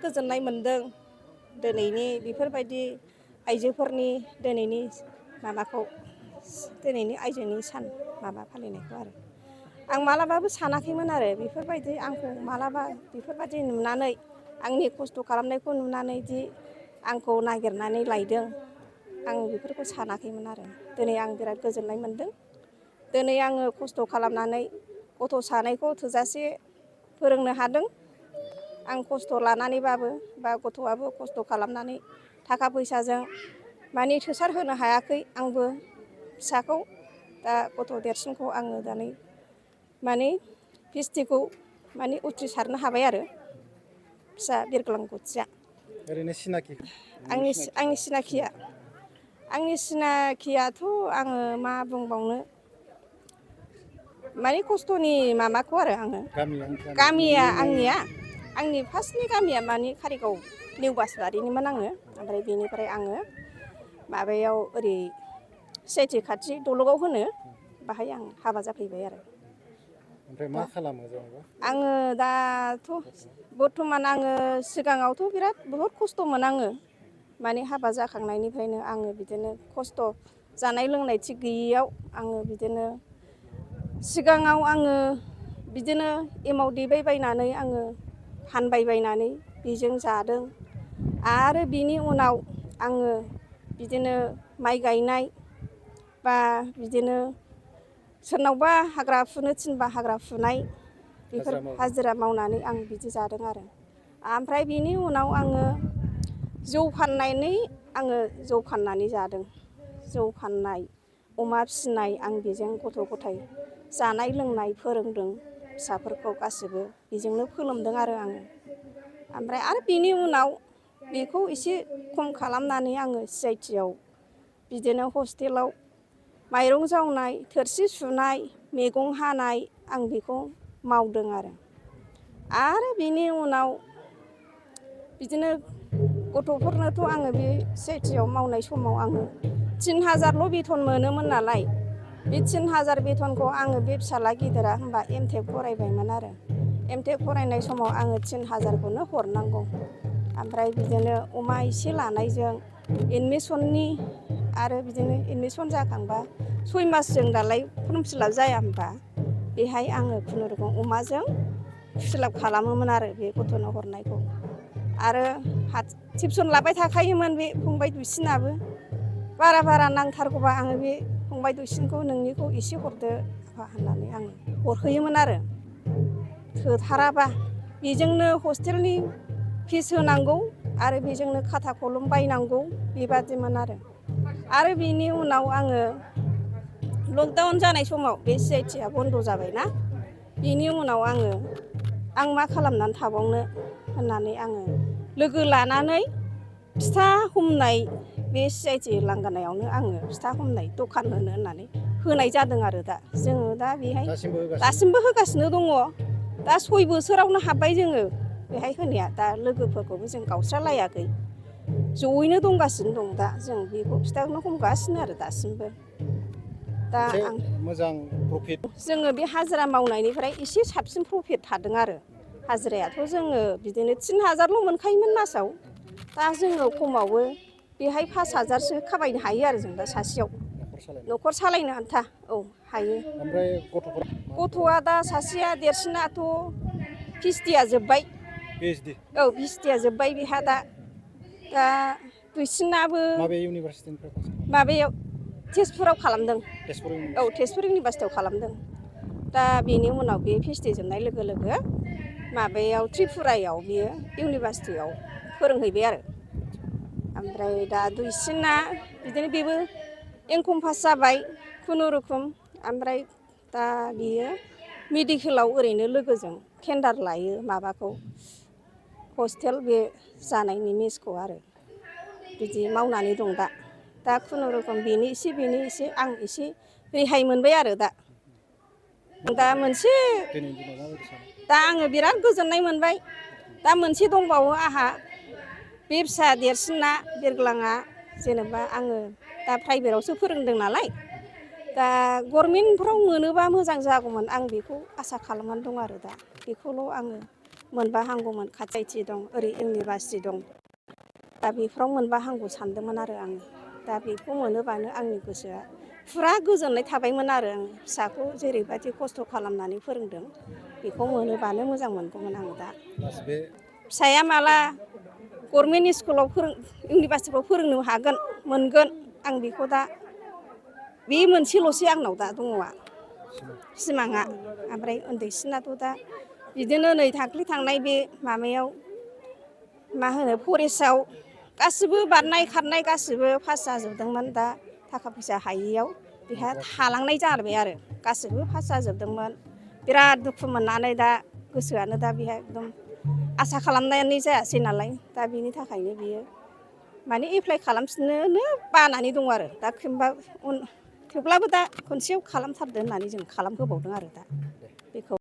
गोजोननाय मोनदों दिनैनि बेफोरबायदि आइजोफोरनि दिनैनि माबाखौ दिनैनि आइजोनि सान माबा फालिनायखौ आरो आं मालाबाबो सानाखैमोन आरो बेफोरबायदि आंखौ मालाबा बेफोरबायदि नुनानै आंनि खस्थ' खालामनायखौ नुनानै दि आंखौ नागिरनानै लायदों आं बेफोरखौ सानाखैमोन आरो दिनै आं बिराद गोजोननाय मोनदों। दिनै आङो खस्थ' खालामनानै गथ' सानैखौ थोजासे फोरोंनो हादों। आं खस्थ' लानानैबाबो बा गथ'आबो खस्थ' खालामनानै थाखा फैसाजों माने थोसार होनो हायाखै आंबो फिसाखौ दा गथ' देरसिनखौ आङो दानै माने फिस्टिखौ माने उथ्रिसारनो हाबाय आरो फिसा बिरग्लांगथिया। ओरैनो सिनाखि आंनि सिनाखियाथ' आङो मा बुंबावनो माने खस्थ'नि माबाखौ आरो आङो गामिया आंनि फार्स्टनि गामिया माने कारिगाव निउ बासबारिनिमोन आङो ओमफ्राय बेनिफ्राय आङो माबायाव ओरै सिआइटि खाथि दलगाव होनो बाहाय आं हाबा जाफैबाय आरो। ओमफ्राय मा खालामो जेनेबा? आङो दाथ' बर्थमान आङो सिगाङावथ' बहुद खस्थ'मोन आङो माने हाबा जाखांनायनिफ्रायनो आङो बिदिनो खस्थ' जानाय लोंनाय थिग गैयियाव आङो बिदिनो सिगाङाव आङो बिदिनो एमाव देबाय बायनानै आङो फानबाय बायनानै बेजों जादों आरो बिनि उनाव आङो बिदिनो माइ गायनाय बा बिदिनो सोरनावबा हाग्रा फुनो थिनबा हाग्रा फुनाय बेफोर हाजिरा मावनानै आं बिदि जादों आरो ओमफ्राय बिनि उनाव आङो जौ फाननानै जादों। जौ फाननाय अमा फिसिनाय आं बेजों गथ' गथाय जानाय लोंनाय फोरोंदों फिसाफोरखौ गासिबो बेजोंनो फोलोमदों आरो आङो ओमफ्राय आरो बिनि उनाव बेखौ एसे खम खालामनानै आङो सिआइटियाव बिदिनो हस्टेलाव माइरं जावनाय थोरसि सुनाय मैगं हानाय आं बेखौ मावदों आरो बिनि उनाव बिदिनो गथ'फोरनोथ' आङो बे सिआइटियाव मावनाय समाव आङो 3000ल' बेथन मोनोमोन नालाय बे 3000 बेथनखौ आङो बे फिसाला गिदिरा होनबा एमटेक फरायबायमोन आरो एमटेक फरायनाय समाव आङो 3000खौनो हरनांगौ ओमफ्राय बिदिनो अमा एसे लानायजों एडमिसननि आरो बिदिनो एडमिसन जाखांबा 6 मासजों दालाय फर्म फिलाप जाया होनबा बेहाय आङो खुनुरुखुम अमाजों फिलाप खालामोमोन आरो बे गथ'नो हरनायखौ आरो टिउसन लाबाय थाखायोमोन बे फंबाय दुइसिनाबो बारा नांथारगौबा आङो बे फंबाय दुइसिनखौ नोंनिखौ एसे हरदो होननानै आङो हरहोयोमोन आरो थोथाराबा बेजोंनो हस्टेलनि फिस होनांगौ आरो बेजोंनो खाथा कलम बायनांगौ बेबादिमोन आरो बिनि उनाव आङो लकडाउन जानाय समाव बे सिआइटिया बन्द' जाबायना बिनि उनाव आं मा खालामनानै थाबावनो होननानै आङो लोगो लानानै फिथा हमनाय बे सिआइटि लांगोनायावनो आङो फिथा हमनाय दखान होनो होननानै होनाय जादों आरो दा जोङो दा बेहाय दासिमबो होगासिनो दङ दा 6 बोसोरावनो हाबबाय जोङो बेहाय होनाया दा लोगोफोरखौबो जों गावस्रालायाखै जयैनो दंगासिनो दं दा जों बेखौ फिथाखौनो हमगासिनो आरो दासिमबो दा मोजां प्रफिट जोङो बे हाजिरा मावनायनिफ्राय एसे साबसिन प्रफिट थादों आरो हाजिरायाथ' जोङो बिदिनो 3000ल' मोनखायोमोन मासाव दा जोङो खमावबो बेहाय 5000सो खामायनो हायो आरो जों दा सासेयाव न'खर सालायनो आन्था औ हायो। ओमफ्राय गथ'आ दा सासेया देरसिनाथ' पिएचडिया जोब्बाय औ पिएचडिया जोब्बाय बेहा दा दुइसिनाबो माबे इउनिभारसिटिनिफ्राय माबायाव तेजपुराव खालामदों औ तेजपुर इउनिभारसिटियाव खालामदों दा बेनि उनाव बे पिएचडि जोबनाय लोगो लोगो माबायाव त्रिपुरायाव बियो इउनिभारसिटियाव फोरोंहैबाय आरो ओमफ्राय दा दुइसिना बिदिनो बेबो एमकम पास जाबाय खुनुरुखुम ओमफ्राय दा बियो मेडिकेलाव ओरैनो लोगोजों टेन्डार लायो माबाखौ हस्टेल बे जानायनि मेसखौ आरो बिदि मावनानै दं दा खुनुरुखुम बेनि एसे आं एसे रेहाय मोनबाय आरो दा मोनसे दा आङो बिराद गोजोननाय मोनबाय दा मोनसे दंबावो आंहा बे फिसा देरसिना बिरग्लाङा जेनेबा आङो दा प्राइभेटआवसो फोरोंदों नालाय दा गभर्नमेन्टफ्राव मोनोबा मोजां जागौमोन आं बेखौ आसा खालामनानै दं आरो दा बेखौल' आङो मोनबा हामगौमोन, खाथि आइथि दं, ओरै इउनिभारसिटि दं। दा बेफोराव मोनबा हामगौ सानदोंमोन आरो आङो। दा बेखौ मोनोबानो आंनि गोसोआ फुरा गोजोननाय थाबायमोन आरो आं फिसाखौ जेरैबायदि खस्थ' खालामनानै फोरोंदों बेखौ मोनोबानो मोजां मोनगौमोन आं दा। बे फिसाया माला गभर्नमेन्ट स्कुलाव इउनिभारसिटिफ्राव फोरोंनो हागोन, मोनगोन आं बेखौ दा बे मोनसेल'सै आंनाव दा दङआ सिमाङा। ओमफ्राय उन्दैसिनाथ' दा बिदिनो नै दाख्लै थांनाय बे माबायाव मा होनो फरेस्टआव गासिबो बारनाय खारनाय गासिबो पास जाजोबदोंमोन। दा थाखा फैसा हायियाव बेहा थालांनाय जाबाय आरो गासिबो पास जाजोबदोंमोन। बिराद दुखु मोननानै दा गोसोआनो दा बेहा एकदम आसा खालामनायानो जायासै नालाय दा बिनि थाखायनो बियो माने एप्लाइ खालामफिननोनो बानानै दं आरो दा थेवब्लाबो दा खनसेयाव खालामथारदो होननानै जों खालामहोबावदों आरो दा बेखौ